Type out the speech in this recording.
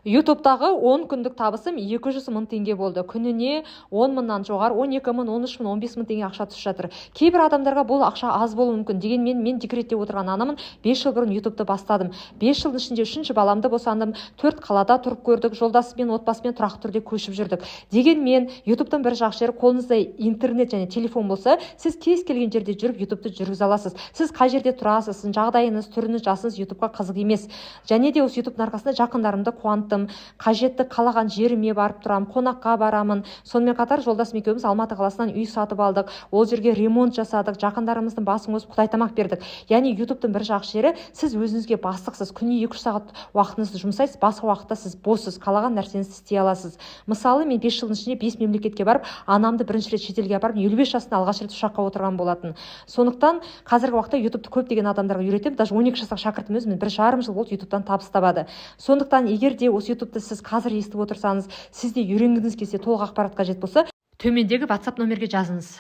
Ютубтағы 10 күндік табысым 200 мың теңге болды. Күніне 10 мыңнан жоғары, 12 мың, 13 мың, 15 мың теңге ақша түсіп жатыр. Кейбір адамдарға бұл ақша аз болуы мүмкін. Дегенмен мен декретте отырған анамын. 5 жыл бұрын Ютубты бастадым. 5 жылдың ішінде үшінші баламды босандым, төрт қалада тұрып көрдік, жолдасыммен, отбасымен тұрақты түрде көшіп жүрдік. Дегенмен Ютубтың бір жақсы жері: қолыңызда интернет және телефон болса, сіз кез келген жерде жүріп Ютубты жүргізе аласыз. Сіз қай жерде тұрасыз, сіздің жағдайыңыз, түріңіз, жасыңыз Ютубқа қызық емес. Және де осы Ютубтың арқасында жақындарымды қуанттым, қажетті қалаған жеріме барып тұрамын, қонаққа барамын. Сонымен қатар жолдасым екеуміз Алматы қаласынан үй сатып алдық, ол жерге ремонт жасадық, жақындарымыздың басын қосып, құдай тамақ бердік. Яғни Ютубтың бір жақсы жері: сіз өзіңізге бастықсыз. Күніне 2-3 сағат уақытыңызды жұмсайсыз, басқа уақытта сіз боссыз, қалаған нәрсеңізді істей аласыз. Мысалы, мен 5 жылдың ішінде бес мемлекетке барып, анамды бірінші рет шетелге апарып, 55 жасында алғаш рет ұшаққа отырған болатын. Сондықтан қазіргі уақытта Ютубты көптеген адамдарға үйретемін. Даже 12 жастағы шәкіртім өзі 1,5 жыл болды, Ютубтан табыс табады. Сондықтан егер де осы Ютубты сіз қазір естіп отырсаңыз, сіз де үйренгіңіз келсе, толық ақпарат қажет болса, төмендегі WhatsApp номерге жазыңыз.